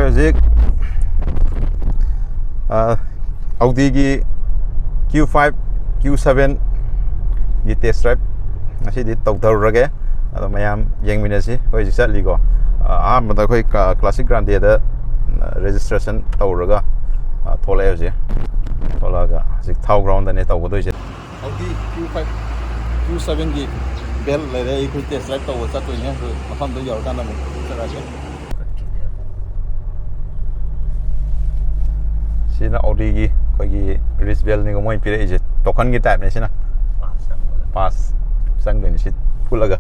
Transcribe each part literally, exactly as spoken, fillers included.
ꯍꯧꯖꯤꯛ ꯑ, Audiꯒꯤ Q five, Q sevenꯒꯤ test drive ꯉꯁꯤꯗꯤ ꯇꯧꯊꯔꯨꯔꯒꯦ꯫ ꯑꯗꯣ ꯃꯌꯥꯝ ꯌꯦꯡꯃꯤꯟꯅꯁꯤ꯫ ꯑꯩꯈꯣꯏ ꯍꯧꯖꯤꯛ ꯆꯠꯂꯤꯀꯣ꯫ ꯑ, ꯑꯍꯥꯟꯕꯗ ꯑꯩꯈꯣꯏ ꯀ-, Classic Grandeꯗ, ꯎꯝ, registration ꯇꯧꯔꯒ, ꯑ, ꯊꯣꯛꯂꯛꯑꯦ ꯍꯧꯖꯤꯛ꯫ ꯊꯣꯛꯂꯛꯑꯒ ꯍꯧꯖꯤꯛ ꯊꯥꯎ groundꯗꯅꯦ ꯇꯧꯒꯗꯣꯏꯁꯦ꯫ Audi Q five, Q sevenꯒꯤ bell ꯂꯩꯔꯦ꯫ ꯑꯩꯈꯣꯏ test drive ꯇꯧꯕ ꯆꯠꯇꯣꯏꯅꯦ꯫ ꯑꯗꯨ ꯃꯐꯝꯗꯣ ꯌꯧꯔꯀꯥꯟꯗ ꯑꯃꯨꯛ ꯆꯠꯂꯛꯑꯒꯦ꯫ ꯁꯤꯅ Audiꯒꯤ ꯑꯩꯈꯣꯏꯒꯤ wrist bellꯅꯤꯀꯣ ꯃꯣꯏ ꯄꯤꯔꯛꯏꯁꯦ, tokenꯒꯤ typeꯅꯦ ꯁꯤꯅ꯫ Pass ꯆꯪꯗꯣꯏꯅꯤ ꯁꯤ ꯄꯨꯜꯂꯒ꯫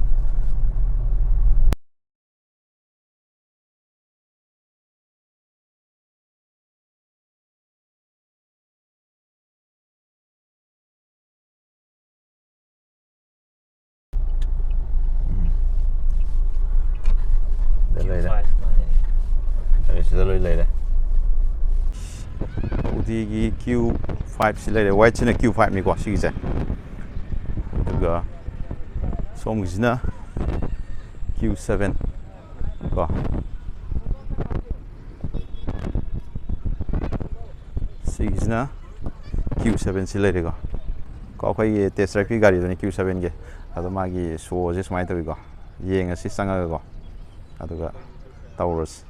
ꯎꯝ꯫ ꯁꯤꯗ ꯂꯩꯔꯦ꯫ ꯑꯩ ꯁꯤꯗ ꯂꯣꯏ ꯂꯩꯔꯦ꯫ Audiꯒꯤ Q five ꯁꯤ ꯂꯩꯔꯦ꯫ Whiteꯁꯤꯅ Q fiveꯅꯤꯀꯣ ꯁꯤꯒꯤꯁꯦ꯫ ꯑꯗꯨꯒ ꯁꯣꯝꯒꯤꯁꯤꯅ Q seven ꯀꯣ꯫ ꯁꯤꯒꯤꯁꯤꯅ Q seven ꯁꯤ ꯂꯩꯔꯦꯀꯣ꯫ ꯀꯣ, ꯑꯩꯈꯣꯏꯒꯤ test driveꯀꯤ ꯒꯥꯔꯤꯗꯨꯅꯤ Q sevenꯒꯤ꯫ ꯑꯗꯣ ꯃꯥꯒꯤ showꯁꯦ ꯁꯨꯃꯥꯏꯅ ꯇꯧꯋꯤꯀꯣ꯫ ꯌꯦꯡꯉꯁꯤ ꯆꯪꯉꯒꯀꯣ꯫ ꯑꯗꯨꯒ ꯇꯧꯔꯁꯤ꯫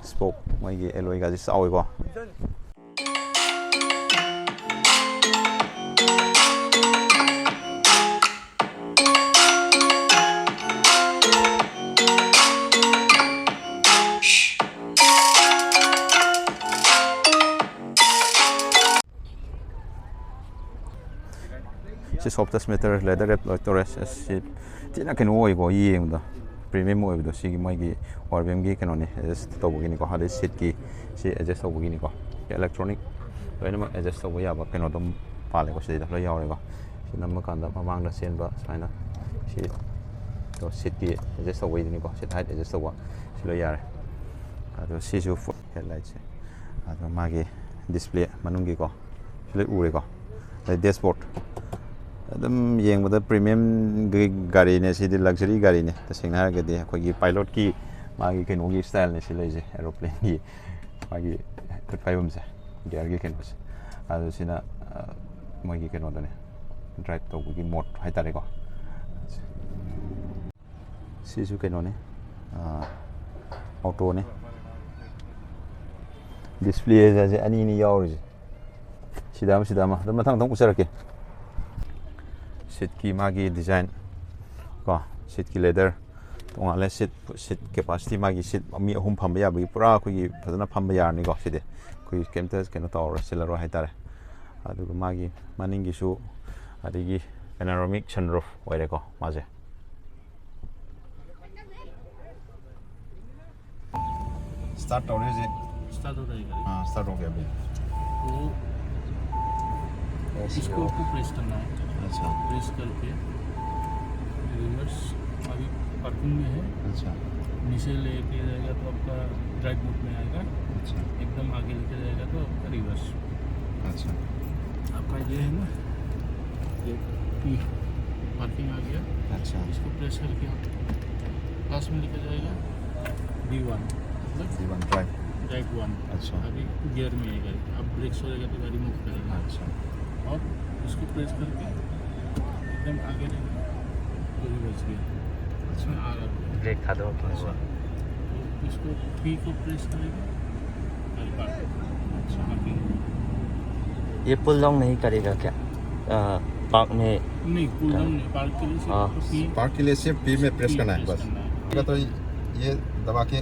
Spoke ꯃꯣꯏꯒꯤ alloyꯒꯁꯦ ꯆꯥꯎꯋꯤꯀꯣ꯫ ꯁꯤ softest metal leather wrap ꯂꯣꯏ ꯇꯧꯔꯦ꯫ ꯑꯁ, ꯁꯤ ꯊꯤꯅ ꯀꯩꯅꯣ ꯑꯣꯏꯀꯣ, ꯌꯦꯡꯕꯗ premium ꯑꯣꯏꯕꯗꯣ꯫ ꯁꯤꯒꯤ ꯃꯣꯏꯒꯤ Warbamꯒꯤ ꯀꯩꯅꯣꯅꯤ, adjust ꯇꯧꯕꯒꯤꯅꯤꯀꯣ, ꯑꯗꯩ seatꯀꯤ ꯁꯤ adjust ꯇꯧꯕꯒꯤꯅꯤꯀꯣ꯫ Electronic ꯂꯣꯏꯅꯃꯛ adjust ꯇꯧꯕ ꯌꯥꯕ ꯀꯩꯅꯣ ꯑꯗꯨꯝ ꯄꯥꯜꯂꯦꯀꯣ, ꯁꯤꯗꯩꯗ ꯂꯣꯏ ꯌꯥꯎꯔꯦꯀꯣ꯫ ꯁꯤ ꯅꯝꯕ ꯀꯥꯟꯗ ꯃꯃꯥꯡꯗ ꯆꯦꯟꯕ ꯁꯨꯃꯥꯏꯅ ꯁꯤ seatꯀꯤ adjust ꯇꯧꯕꯒꯤꯗꯨꯅꯤꯀꯣ, seat height adjust ꯇꯧꯕ ꯁꯤ ꯂꯣꯏ ꯌꯥꯔꯦ꯫ ꯑꯗꯣ ꯁꯤꯁꯨ headlightꯁꯦ꯫ ꯑꯗꯣ ꯃꯥꯒꯤ display ꯃꯅꯨꯡꯒꯤꯀꯣ ꯁꯤ ꯂꯣꯏ ꯎꯔꯦꯀꯣ꯫ ꯑꯗꯩ dashboard ꯑꯗꯨꯝ ꯌꯦꯡꯕꯗ premiumꯒꯤ ꯒꯥꯔꯤꯅꯦ ꯁꯤꯗꯤ, luxury ꯒꯥꯔꯤꯅꯦ꯫ ꯇꯁꯦꯡꯅ ꯍꯥꯏꯔꯒꯗꯤ ꯑꯩꯈꯣꯏꯒꯤ pilotꯀꯤ ꯃꯥꯒꯤ ꯀꯩꯅꯣꯒꯤ ꯁ꯭ꯇꯥꯏꯜꯅꯦ ꯁꯤ ꯂꯩꯁꯦ, ꯑꯦꯔꯣꯄ꯭ꯂꯦꯟꯒꯤ ꯃꯥꯒꯤ ꯈꯨꯠ ꯄꯥꯏꯐꯝꯁꯦ, ꯒꯤꯌꯔꯒꯤ ꯀꯩꯅꯣꯁꯦ꯫ ꯑꯗꯨ ꯁꯤꯅ, ꯑ, ꯃꯣꯏꯒꯤ ꯀꯩꯅꯣꯗꯨꯅꯦ, ꯗ꯭ꯔꯥꯏꯚ ꯇꯧꯕꯒꯤ ꯃꯣꯗ ꯍꯥꯏꯇꯥꯔꯦꯀꯣ꯫ ꯁꯤꯁꯨ ꯀꯩꯅꯣꯅꯦ, ꯑ, ꯑꯣꯇꯣꯅꯦ꯫ ꯗꯤꯁꯄ꯭ꯂꯦꯁꯦ ꯑꯅꯤ ꯑꯅꯤ ꯌꯥꯎꯔꯤꯁꯦ, ꯁꯤꯗ ꯑꯃ, ꯁꯤꯗ ꯑꯃ, ꯑꯗꯨꯝ ꯃꯊꯪ ꯃꯊꯪ ꯎꯠꯆꯔꯛꯀꯦ꯫ ꯁꯤꯠꯀꯤ ꯃꯥꯒꯤ ꯗꯤꯖꯥꯏꯟ ꯀꯣ, ꯁꯤꯠꯀꯤ ꯂꯦꯗꯔ ꯇꯣꯉꯥꯜꯂꯦ꯫ ꯁꯤꯠ, ꯁꯤꯠ ꯀꯦꯄꯥꯁꯤꯇꯤ, ꯃꯥꯒꯤ ꯁꯤꯠ ꯃꯤ ꯑꯍꯨꯝ ꯐꯝꯕ ꯌꯥꯕꯒꯤ ꯄꯨꯔꯥ ꯑꯩꯈꯣꯏꯒꯤ ꯐꯖꯅ ꯐꯝꯕ ꯌꯥꯔꯅꯤꯀꯣ꯫ ꯁꯤꯗꯤ ꯑꯩꯈꯣꯏ ꯀꯩꯝꯇ ꯀꯩꯅꯣ ꯇꯧꯔꯔꯣꯏ, ꯆꯤꯜꯂꯔꯣꯏ ꯍꯥꯏꯇꯥꯔꯦ꯫ ꯑꯗꯨꯒ ꯃꯥꯒꯤ ꯃꯅꯤꯡꯒꯤꯁꯨ, ꯑꯗꯒꯤ ꯄꯦꯅꯥꯔꯣꯃꯤꯛ ꯁꯟꯔꯨꯐ ꯑꯣꯏꯔꯦꯀꯣ ꯃꯥꯁꯦ꯫ ꯁ꯭ꯇꯥꯔꯠ ꯇꯧꯔꯦ ꯍꯧꯖꯤꯛ꯫ स्टार्ट हो रहा है गाड़ी। हाँ, स्टार्ट हो गया अभी। तो इसको आपको प्रेस करना है। अच्छा। प्रेस करके रिवर्स अभी पार्किंग में है। अच्छा। नीचे लेके जाएगा तो आपका ड्राइव मोड में आएगा। अच्छा। एकदम आगे लेके जाएगा तो आपका रिवर्स। अच्छा। आपका ये है ना, ये पी, पार्किंग आ गया। अच्छा। इसको प्रेस करके आप पास में लेके जाएगा। वी वन, मतलब V one drive. Drive one. अच्छा। अभी गियर में है गाड़ी, अब ब्रेक छोड़ेगा तो गाड़ी मूव करेगा। अच्छा। और इसको प्रेस करके एकदम आगे रहेगा तो रिवर्स गियर। अच्छा। इसमें आ रहा है। ब्रेक था तो क्या हुआ? तो इसको पी को प्रेस करेगा, गाड़ी पार्क। अच्छा। पार्किंग। ये पुल डाउन नहीं करेगा क्या? पार्क में नहीं, पुल डाउन नहीं, पार्क के लिए सिर्फ हाँ। आपको पी, पार्क के लिए सिर्फ पी में प्रेस पी करना है प्रेस बस। करना है। तो ये दबा के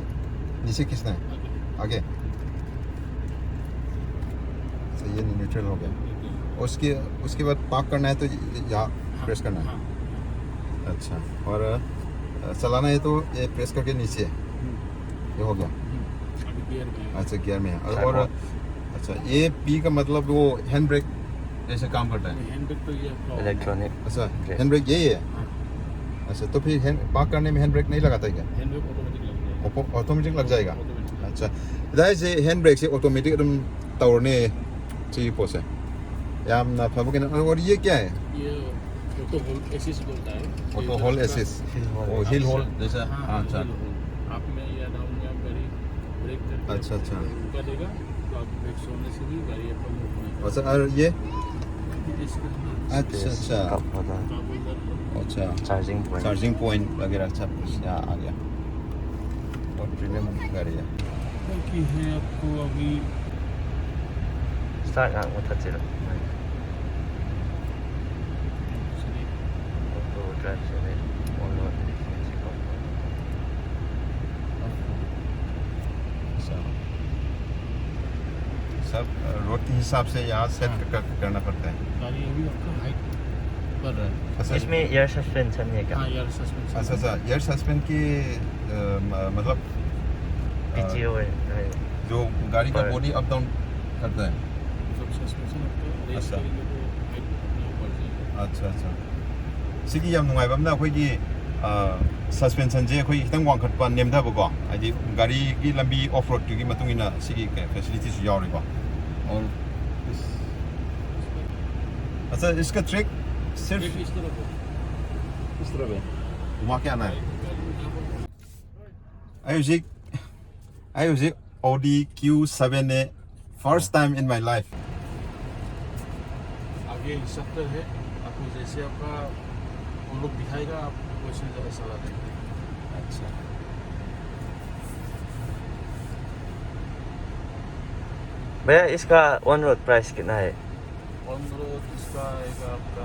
नीचे खींचना है। आगे। आगे। तो ये न्यूट्रल हो गया। उसके, उसके बाद पार्क करना है तो ये यहाँ हाँ, प्रेस करना है। हाँ। अच्छा, और अ, चलाना है तो ये प्रेस करके नीचे। हम्म। ये हो गया। हम्म। अभी गियर में है। अच्छा, गियर में है। और, और अच्छा, ये पी का मतलब वो हैंड ब्रेक जैसे काम करता है। नहीं, हैंड ब्रेक तो ये आपका इलेक्ट्रॉनिक। अच्छा, ब्रेक। हैंड ब्रेक यही है। हाँ। अच्छा, तो फिर हैंड, पार्क करने में हैंड ब्रेक नहीं लगाता है क्या? हैंड ब्रेक ऑटोमेटिक लग जाएगा। ऑटो-, ऑटोमेटिक लग जाएगा। ऑटोमेटिक। अच्छा, ꯏꯗꯥꯏꯁꯦ ꯍꯦꯟ ꯕ꯭ꯔꯦꯛꯁꯦ ꯑꯣꯇꯣꯃꯦꯇꯤꯛ ꯑꯗꯨꯝ ꯇꯧꯔꯅꯤ ꯁꯤꯒꯤ ꯄꯣꯠꯁꯦ꯫ ꯌꯥꯝꯅ ꯐꯕ ꯀꯩꯅꯣ꯫ और ये क्या है? ये ऑटो होल्ड असिस्ट बोलता है। ऑटो ये होल्ड जो असिस्ट। Hill hold. ओ, हिल होल्ड जैसा। हाँ, हाँ, अच्छा। Hill hold. आप में अच्छा, अच्छा। करेगा, तो आप ब्रेक छोड़ने से भी गाड़ी आपका मूव नहीं अच्छा, और ये? इसका अच्छा, अच्छा। कप होता है। कप होल्डर अच्छा। Charging point. चार्जिंग पॉइंट वगैरह सब कुछ यहाँ आ गया। और प्रीमियम गाड़ी है। बाकी है आपको अभी स्टार्ट ꯉꯥꯛ ꯃꯨꯊꯠꯁꯤꯔꯣ? ꯑꯣꯇꯣ ꯗ꯭ꯔꯥꯏꯚꯁꯦ ꯑꯣꯟ ꯔꯣꯗ ꯁꯤ ꯀꯞ सब रोड के हिसाब से यहाँ सेट कर, करना पड़ता है। गाड़ी अभी आपका हाइट कर रहा है। अच्छा, इसमें एयर सस्पेंशन है क्या? हाँ, एयर सस्पेंशन। अच्छा, अच्छा, एयर सस्पेंड की अ, म- मतलब अ, पीछे हुए है। जो गाड़ी का पर- बॉडी अप डाउन करता है। मतलब सस्पेंशन आपका रेस अच्छा। करेंगे तो हाइट अपने ऊपर जाएगा। ꯑꯠꯆꯥ ꯑꯠꯆꯥ꯫ ꯁꯤꯒꯤ ꯌꯥꯝ ꯅꯨꯡꯉꯥꯏꯕ ꯑꯃꯅ ꯑꯩꯈꯣꯏꯒꯤ ꯁꯁꯄꯦꯟꯁꯟꯁꯦ ꯑꯩꯈꯣꯏ ꯈꯤꯇꯪ ꯋꯥꯡꯈꯠꯄ ꯅꯦꯝꯊꯕꯀꯣ, ꯍꯥꯏꯗꯤ ꯒꯥꯔꯤꯒꯤ ꯂꯝꯕꯤ ꯑꯣꯐ ꯔꯣꯗꯇꯨꯒꯤ ꯃꯇꯨꯡ ꯏꯟꯅ ꯁꯤꯒꯤ ꯐꯦꯁꯤꯂꯤꯇꯤꯁꯨ ꯌꯥꯎꯔꯦꯀꯣ꯫ और इस- अच्छा, इसका ट्रिक सिर्फ इस तरह को इस तरह है, घुमा के आना है। ꯑꯩ ꯍꯧꯖꯤꯛ ꯑꯩ ꯍꯧꯖꯤꯛ Audi Q seven ꯅꯦ, first time in my life. आगे इंस्ट्रक्टर है, आपको जैसे आपका वो लोग दिखाएगा, आप वैसे ज़्यादा चला देंगे। अच्छा। भैया, इसका ऑन रोड प्राइस कितना है? ऑन रोड इसका आएगा आपका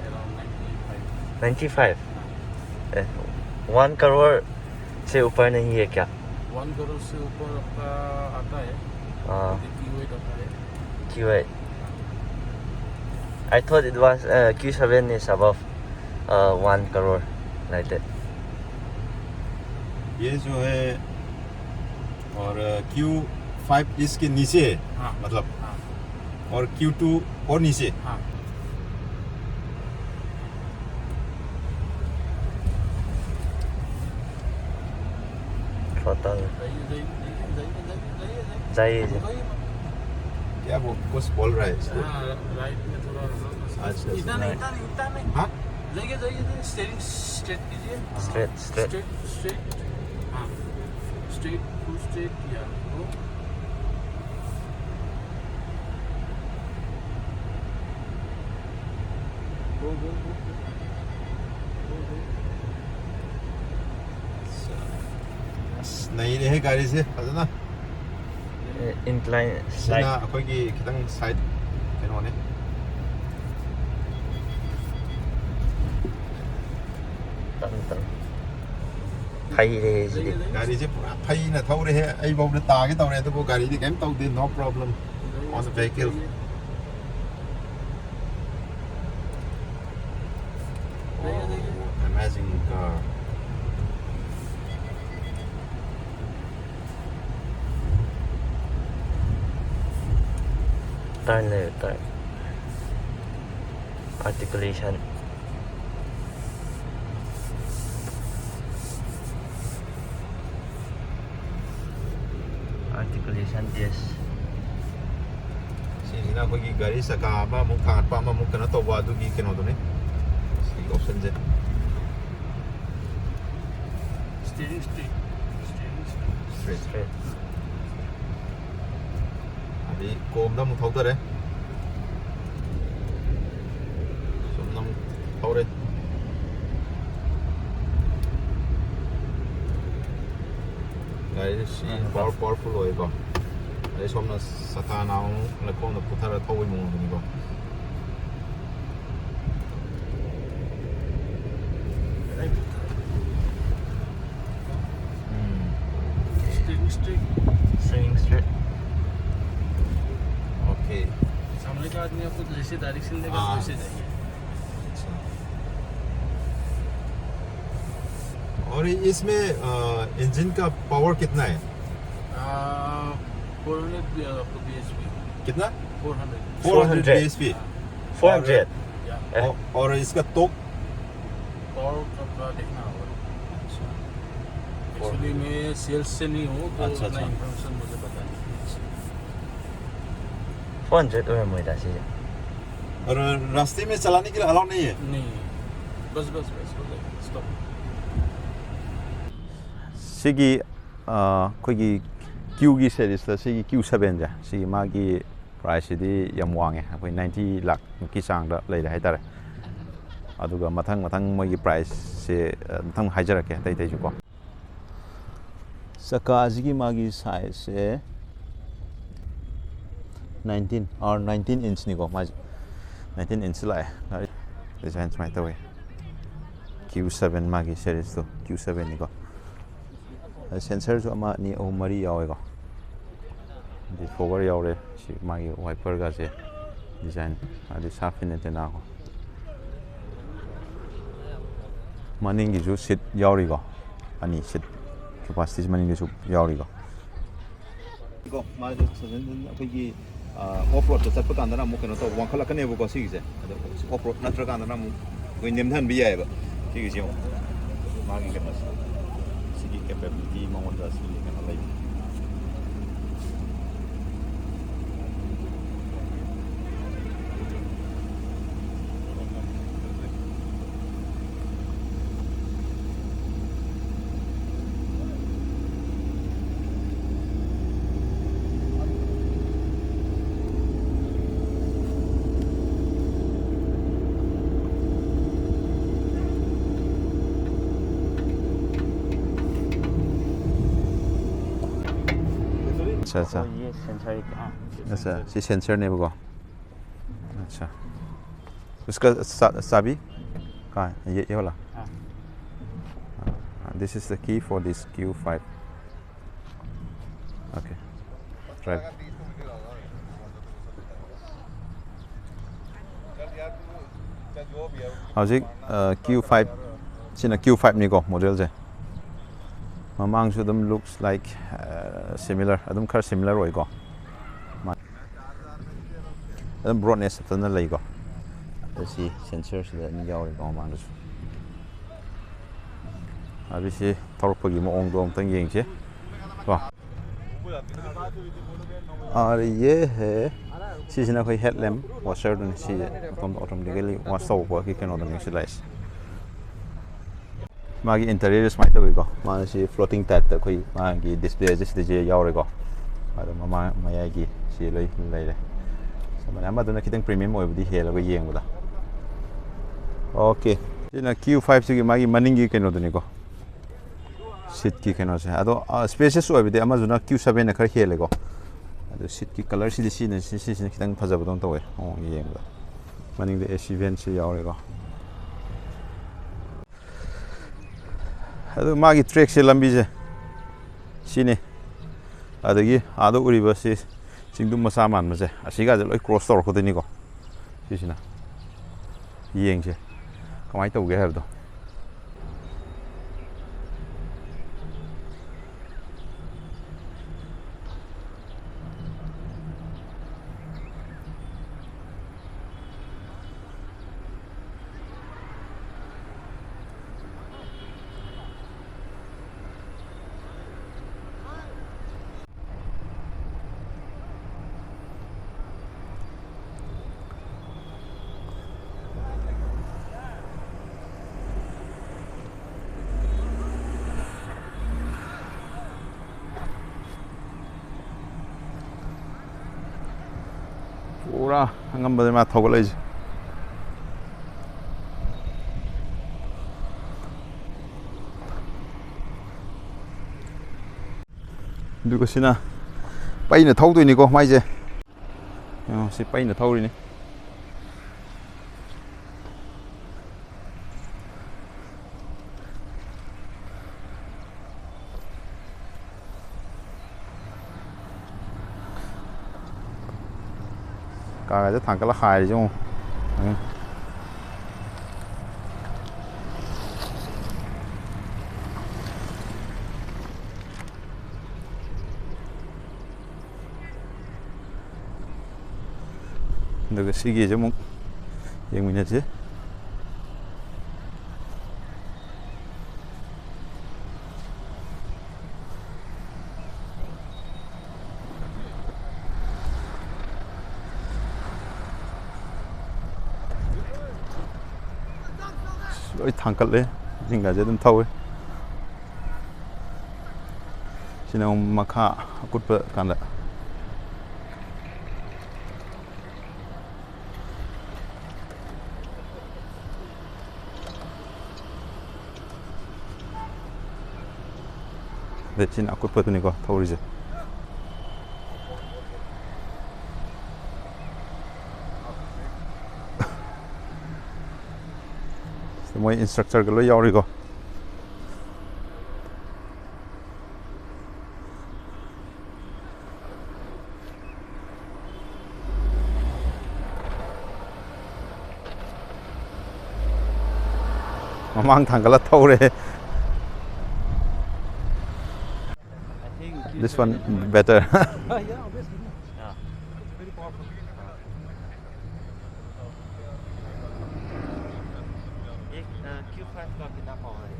around ninety five. Ninety five. One crore से ऊपर नहीं है क्या? वन करोड़ से ऊपर आपका आता है, हाँ। क्यू एट आता है। Q eight. I thought it was uh, Q seven is above uh, one crore like that. ये जो है और Q five इसके नीचे है, हाँ। मतलब, हाँ। और Q two और नीचे। हाँ। Total. जाइए, जाइए, जाइए, जाइए, जाइए, जाइए, जाइए। जाइए, जाइए। जाइए मत। क्या वो कुछ बोल रहा है इसको? हाँ, राइट में थोड़ा हल्का सा। अच्छा, इतना अच्छा। नहीं, इतना नहीं, इतना नहीं। हाँ? जाइए, जाइए, जाइए, स्टीयरिंग स्ट्रेट कीजिए। Straight, straight. Straight, straight. हाँ। Straight, full straight, yeah. Go. Go, go, go, go. Go, go. ꯑꯁ, ꯅꯩꯔꯦꯍꯦ ꯒꯥꯔꯤꯁꯦ ꯐꯖꯅ꯫ Incline side. ꯁꯤꯅ ꯑꯩꯈꯣꯏꯒꯤ ꯈꯤꯇꯪ side ꯀꯩꯅꯣꯅꯦ꯫ ꯇꯞꯅ ꯇꯞꯅ꯫ ꯐꯩꯔꯦ ꯁꯤꯗꯤ꯫ ꯒꯥꯔꯤꯁꯦ ꯄꯨꯔꯥ ꯐꯩꯅ ꯊꯧꯔꯦꯍꯦ꯫ ꯑꯩꯐꯧꯗ ꯇꯥꯒꯦ ꯇꯧꯔꯦ, ꯑꯗꯨꯕꯨ ꯒꯥꯔꯤꯗꯤ ꯀꯩꯝ ꯇꯧꯗꯦ, no problem on the vehicle. Wow, amazing car. Turn ꯂꯩꯔꯦ, turn. Articulation. Articulation test. ꯁꯤꯁꯤꯅ ꯑꯩꯈꯣꯏꯒꯤ ꯒꯥꯔꯤ ꯆꯀꯥ ꯑꯃꯃꯨꯛ ꯊꯥꯡꯒꯠꯄ, ꯑꯃꯃꯨꯛ ꯀꯩꯅꯣ ꯇꯧꯕ, ꯑꯗꯨꯒꯤ ꯀꯩꯅꯣꯗꯨꯅꯤ꯫ ꯁꯤꯒꯤ option ꯁꯦ꯫ Steering straight. Steering straight. Straight. Straight. ꯑꯗꯩ ꯀꯣꯝꯗ ꯑꯃꯨꯛ ꯊꯧꯗꯔꯦ꯫ ꯆꯨꯝꯅ ꯑꯃꯨꯛ ꯊꯧꯔꯦ꯫ ꯒꯥꯔꯤꯁꯤ ꯎꯝ, power, powerful ꯑꯣꯏꯀꯣ꯫ ꯑꯗꯩ ꯁꯣꯝꯅ ꯆꯀꯥ ꯅꯥꯝꯃ ꯑꯃꯨꯛ ꯂꯩꯈꯣꯝꯗ ꯄꯨꯊꯔ ꯊꯧꯕꯒꯤ ꯃꯑꯣꯡꯗꯨꯅꯤꯀꯣ꯫ ꯎꯝ꯫ Steering straight. Steering straight. Okay. सामने का आदमी आपको जैसे direction देगा, हाँ। वैसे जाइए। अच्छा। और इसमें, अ, इंजन का पावर कितना है? आ, फ़ोर हंड्रेड, आ, आपको बीएचपी। कितना? Four hundred. Four hundred. Four hundred BHP. हाँ। Four hundred. या। और, और इसका टॉर्क? टॉर्क आपका देखना होगा। अच्छा। Actually, मैं सेल्स से नहीं हूँ, तो अच्छा, उतना अच्छा। इन्फॉर्मेशन मुझे पता नहीं। फ़ोर हंड्रेड ꯑꯣꯏꯔꯝꯃꯣꯏꯗ ꯁꯤꯁꯦ꯫ और रास्ते में चलाने के लिए अलाउ नहीं है? नहीं। बस, बस, बस, हो जाएगा। स्टॉप। ꯁꯤꯒꯤ ꯑꯩꯈꯣꯏꯒꯤ ꯀ꯭ꯌꯨꯒꯤ ꯁꯦꯔꯤꯁꯇ ꯁꯤꯒꯤ ꯀ꯭ꯌꯨ ꯁꯕꯦꯟꯁꯦ, ꯁꯤꯒꯤ ꯃꯥꯒꯤ ꯄ꯭ꯔꯥꯏꯁꯁꯤꯗꯤ ꯌꯥꯝ ꯋꯥꯡꯉꯦ, ꯑꯩꯈꯣꯏ ꯅꯥꯏꯟꯇꯤ ꯂꯥꯛꯃꯨꯛꯀꯤ ꯆꯥꯡꯗ ꯂꯩꯔꯦ ꯍꯥꯏꯇꯥꯔꯦ꯫ ꯑꯗꯨꯒ ꯃꯊꯪ ꯃꯊꯪ ꯃꯣꯏꯒꯤ ꯄ꯭ꯔꯥꯏꯁꯁꯦ ꯃꯊꯪ ꯍꯥꯏꯖꯔꯛꯀꯦ, ꯑꯇꯩ ꯑꯇꯩꯁꯨꯀꯣ꯫ ꯆꯀꯥꯁꯤꯒꯤ ꯃꯥꯒꯤ ꯁꯥꯏꯖꯁꯦ ꯅꯥꯏꯟꯇꯤꯟ ꯑꯥꯔ ꯅꯥꯏꯟꯇꯤꯟ ꯏꯟꯁꯅꯤꯀꯣ ꯃꯥꯁꯦ꯫ ꯅꯥꯏꯟꯇꯤꯟ ꯏꯟꯁ ꯂꯥꯛꯑꯦ꯫ ꯗꯤꯖꯥꯏꯟ ꯁꯨꯃꯥꯏꯅ ꯇꯧꯋꯦ꯫ ꯀ꯭ꯌꯨ ꯁꯕꯦꯟ ꯃꯥꯒꯤ ꯁꯦꯔꯤꯁꯇꯣ, ꯀ꯭ꯌꯨ ꯁꯕꯦꯟꯅꯤꯀꯣ꯫ ꯁꯦꯟꯁꯔꯁꯨ ꯑꯃ, ꯑꯅꯤ, ꯑꯍꯨꯝ, ꯃꯔꯤ ꯌꯥꯎꯋꯦꯀꯣ꯫ ꯑꯗꯩ ꯐꯣꯒꯔ ꯌꯥꯎꯔꯦ꯫ ꯁꯤ ꯃꯥꯒꯤ ꯋꯥꯏꯄꯔꯒꯁꯦ ꯗꯤꯖꯥꯏꯟ, ꯑꯗꯩ ꯁꯥꯔꯞ ꯐꯤꯟ ꯑꯦꯟꯇꯦꯅꯥꯀꯣ꯫ ꯃꯅꯤꯡꯒꯤꯁꯨ ꯁꯤꯠ ꯌꯥꯎꯔꯤꯀꯣ꯫ ꯑꯅꯤ ꯁꯤꯠ ꯀꯦꯄꯥꯁꯤꯇꯤꯁ ꯃꯅꯤꯡꯒꯤꯁꯨ ꯌꯥꯎꯔꯤꯀꯣ꯫ ꯀꯣ, ꯃꯥꯁꯦ ꯁꯖꯦꯁꯟ ꯑꯩꯈꯣꯏꯒꯤ ꯑꯣꯐ ꯔꯣꯗꯇ ꯆꯠꯄ ꯀꯥꯟꯗꯅ ꯑꯃꯨꯛ ꯀꯩꯅꯣ ꯇꯧꯕ, ꯋꯥꯡꯈꯠꯂꯛꯀꯅꯦꯕꯀꯣ꯫ ꯁꯤꯒꯤꯁꯦ ꯑꯗꯣ ꯑꯣꯐ ꯔꯣꯗ ꯅꯠꯇ꯭ꯔꯀꯥꯟꯗꯅ ꯑꯃꯨꯛ ꯑꯩꯈꯣꯏ ꯅꯦꯝꯊꯍꯟꯕ ꯌꯥꯏꯑꯕ꯫ ꯁꯤꯒꯤꯁꯦ ꯌꯦꯡꯉꯣ, ꯃꯥꯒꯤ ꯀꯩꯅꯣꯁꯦ, ꯁꯤꯒꯤ ꯀꯦꯄꯦꯕꯤꯂꯤꯇꯤ ꯃꯉꯣꯟꯗ ꯁꯤꯒꯤ ꯀꯩꯅꯣ ꯂꯩꯕ꯫ अच्छा, अच्छा। ये सेंसर है। हाँ। अच्छा, ये सेंसर नहीं होगा। अच्छा। उसका चा-, चाबी कहाँ है? ये, ये वाला? हाँ। हाँ, this is the key for this Q five. Okay. Right. ꯍꯧꯖꯤꯛ, ꯑ, Q five, ꯁꯤꯅ Q five ꯅꯤꯀꯣ, ꯃꯣꯗꯦꯜꯁꯦ꯫ ꯃꯃꯥꯡꯁꯨ ꯑꯗꯨꯝ looks like, ꯑ, similar, ꯑꯗꯨꯝ ꯈꯔ similar ꯑꯣꯏꯀꯣ꯫ ꯑꯗꯨꯝ ꯕ꯭ꯔꯣꯠꯅꯦꯁ ꯐꯖꯅ ꯂꯩꯀꯣ꯫ ꯑꯗ ꯁꯤ ꯁꯦꯟꯁꯔꯁꯤꯗ ꯑꯅꯤ ꯌꯥꯎꯔꯤꯀꯣ ꯃꯃꯥꯡꯗꯁꯨ꯫ ꯑꯗꯨ ꯁꯤ ꯊꯧꯔꯛꯄꯒꯤ ꯃꯑꯣꯡꯗꯣ ꯑꯃꯨꯛꯇꯪ ꯌꯦꯡꯁꯤ ꯀꯣ꯫ ꯑꯔꯦ, ꯌꯦ ꯍꯦ꯫ ꯁꯤꯁꯤꯅ ꯑꯩꯈꯣꯏ ꯍꯦꯠ ꯂꯦꯝꯞ ꯋꯥꯁꯔꯗꯨꯅꯤ꯫ ꯁꯤ ꯃꯇꯣꯝꯇ ꯑꯣꯇꯣꯃꯦꯇꯤꯀꯦꯂꯤ ꯋꯥꯁ ꯇꯧꯕꯒꯤ ꯀꯩꯅꯣꯗꯨꯅꯤ ꯁꯤ ꯂꯥꯛꯏꯁꯦ꯫ ꯃꯥꯒꯤ interior ꯁꯨꯃꯥꯏꯅ ꯇꯧꯋꯤꯀꯣ꯫ ꯃꯥꯅ ꯁꯤ floating type ꯇ ꯑꯩꯈꯣꯏ ꯃꯥꯒꯤ display ꯁꯦ ꯁꯤꯗꯩꯁꯦ ꯌꯥꯎꯔꯦꯀꯣ꯫ ꯑꯗꯣ ꯃꯃꯥꯡ ꯃꯌꯥꯏꯒꯤ ꯁꯤ ꯂꯣꯏ ꯂꯩꯔꯦ꯫ ꯁꯨꯃꯥꯏꯅ ꯑꯃꯗꯨꯅ ꯈꯤꯇꯪ premium ꯑꯣꯏꯕꯗꯤ ꯍꯦꯜꯂꯒ ꯌꯦꯡꯕꯗ꯫ Okay, ꯁꯤꯅ Q five ꯁꯤꯒꯤ ꯃꯥꯒꯤ ꯃꯅꯤꯡꯒꯤ ꯀꯩꯅꯣꯗꯨꯅꯤꯀꯣ꯫ Seat ꯀꯤ ꯀꯩꯅꯣꯁꯦ꯫ ꯑꯗꯣ, ꯑ, spacious ꯑꯣꯏꯕꯗꯤ ꯑꯃꯗꯨꯅ Q seven ꯅ ꯈꯔ ꯍꯦꯜꯂꯦꯀꯣ꯫ ꯑꯗꯣ seat ꯀꯤ colour ꯁꯤꯗꯤ ꯁꯤꯅ, ꯁꯤ, ꯁꯤꯁꯤꯅ ꯈꯤꯇꯪ ꯐꯖꯕꯗꯧꯅ ꯇꯧꯋꯦ꯫ ꯑꯣ, ꯌꯦꯡꯕꯗ꯫ ꯃꯅꯤꯡꯗ AC vent ꯁꯨ ꯌꯥꯎꯔꯦꯀꯣ꯫ ꯑꯗꯨ ꯃꯥꯒꯤ track ꯁꯦ, ꯂꯝꯕꯤꯁꯦ ꯁꯤꯅꯤ꯫ ꯑꯗꯒꯤ ꯑꯥꯗ ꯎꯔꯤꯕ ꯁꯤ ꯆꯤꯡꯗꯨꯝ ꯃꯆꯥ ꯃꯥꯟꯕꯁꯦ, ꯑꯁꯤꯒꯁꯦ ꯂꯣꯏ cross ꯇꯧꯔꯛꯀꯗꯣꯏꯅꯤꯀꯣ꯫ ꯁꯤꯁꯤꯅ ꯌꯦꯡꯁꯦ ꯀꯃꯥꯏꯅ ꯇꯧꯒꯦ ꯍꯥꯏꯕꯗꯣ꯫ ꯄꯨꯔꯥ ꯑꯉꯝꯕꯗ ꯃꯥ ꯊꯧꯒꯠꯂꯛꯏꯁꯦ꯫ ꯑꯗꯨꯒ ꯁꯤꯅ ꯄꯩꯅ ꯊꯧꯗꯣꯏꯅꯤꯀꯣ ꯃꯥꯏꯁꯦ꯫ ꯌꯦꯡꯉꯣ, ꯁꯤ ꯄꯩꯅ ꯊꯧꯔꯤꯅꯤ꯫ ꯀꯥꯒꯁꯦ ꯊꯥꯡꯒꯠꯂ ꯍꯥꯏꯔꯤꯁꯦ ꯌꯦꯡꯉꯣ꯫ ꯎꯝ꯫ ꯑꯗꯨꯒ ꯁꯤꯒꯤꯁꯦ ꯑꯃꯨꯛ ꯌꯦꯡꯃꯤꯟꯅꯁꯤ꯫ ꯂꯣꯏ ꯊꯥꯡꯀꯠꯂꯦ꯫ ꯁꯤꯡꯒꯁꯦ ꯑꯗꯨꯝ ꯊꯧꯋꯤ꯫ ꯁꯤꯅ ꯑꯃꯨꯛ ꯃꯈꯥ ꯑꯀꯨꯠꯄ ꯀꯥꯟꯗ꯫ ꯑꯗꯩ ꯁꯤꯅ ꯑꯀꯨꯠꯄꯗꯨꯅꯤꯀꯣ ꯊꯧꯔꯤꯁꯦ꯫ ꯃꯣꯏ ꯏꯟꯁꯇ꯭ꯔꯛꯇꯔꯒ ꯂꯣꯏ ꯌꯥꯎꯔꯤꯀꯣ꯫ ꯃꯃꯥꯡ ꯊꯥꯡꯒꯠꯂ ꯊꯧꯔꯦ꯫ I think This one better. Yeah, obviously. Yeah. It's very powerful. एक, अ, Q five का कितना पावर है?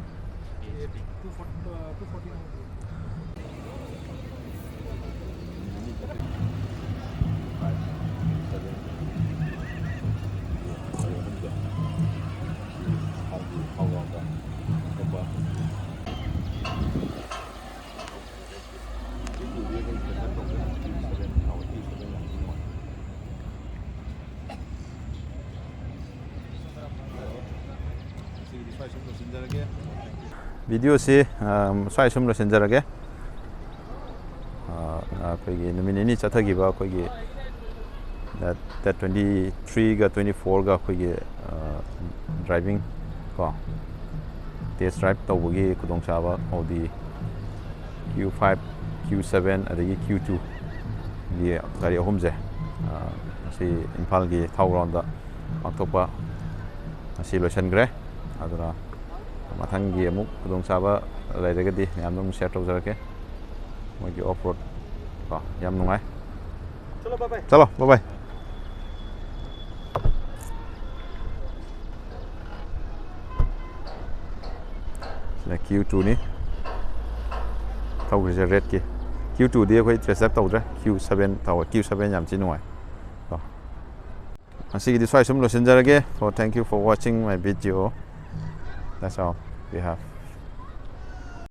ये two forty, uh, two forty. ꯚꯤꯗꯤꯑꯣꯁꯤ, ꯑ, ꯁ꯭ꯋꯥꯏ ꯁꯨꯝ ꯂꯣꯏꯁꯤꯟꯖꯔꯒꯦ꯫ ꯑ, ꯑꯩꯈꯣꯏꯒꯤ ꯅꯨꯃꯤꯠ ꯅꯤꯅꯤ ꯆꯠꯊꯈꯤꯕ ꯑꯩꯈꯣꯏꯒꯤ ꯗꯦꯠ ꯇ꯭ꯋꯦꯟꯇꯤ ꯊ꯭ꯔꯤꯒ ꯇ꯭ꯋꯦꯟꯇꯤ ꯐꯣꯔꯒ ꯑꯩꯈꯣꯏꯒꯤ, ꯑ, ꯗ꯭ꯔꯥꯏꯚꯤꯡ ꯀꯣ, ꯇꯦꯁ ꯗ꯭ꯔꯥꯏꯚ ꯇꯧꯕꯒꯤ ꯈꯨꯗꯣꯡꯆꯥꯕ Audi Q five, Q seven ꯑꯗꯒꯤ Q two ꯒꯤ ꯒꯥꯔꯤ ꯑꯍꯨꯝꯁꯦ, ꯑ, ꯉꯁꯤ ꯏꯝꯐꯥꯜꯒꯤ ꯊꯥꯎ ꯒ꯭ꯔꯥꯎꯟꯗ ꯄꯥꯡꯊꯣꯛꯄ ꯉꯁꯤ ꯂꯣꯏꯁꯤꯟꯈ꯭ꯔꯦ꯫ ꯑꯗꯨꯅ ꯃꯊꯪꯒꯤ ꯑꯃꯨꯛ ꯈꯨꯗꯣꯡꯆꯥꯕ ꯂꯩꯔꯒꯗꯤ ꯃꯌꯥꯝꯗ ꯑꯃꯨꯛ ꯁꯤꯌꯔ ꯇꯧꯖꯔꯛꯀꯦ꯫ ꯃꯣꯏꯒꯤ ꯑꯣꯐ ꯔꯣꯗ ꯀꯣ, ꯌꯥꯝ ꯅꯨꯡꯉꯥꯏ꯫ ꯆꯠꯂꯣ, ꯕꯥꯏ ꯕꯥꯏ꯫ ꯁꯤꯅ Q two ꯅꯤ꯫ ꯊꯧꯈ꯭ꯔꯤꯁꯦ ꯔꯦꯠꯀꯤ꯫ Q two ꯗꯤ ꯑꯩꯈꯣꯏ ꯇꯦꯁ ꯗ꯭ꯔꯥꯏꯚ ꯇꯧꯗ꯭ꯔꯦ꯫ Q seven ꯇꯧꯋꯦ꯫ Q seven ꯌꯥꯝ ꯊꯤ ꯅꯨꯡꯉꯥꯏ꯫ ꯀꯣ꯫ ꯉꯁꯤꯒꯤꯗꯤ ꯁ꯭ꯋꯥꯏ ꯁꯨꯝ ꯂꯣꯏꯁꯤꯟꯖꯔꯒꯦ꯫ So, thank you for watching my video. That's all. Yeah.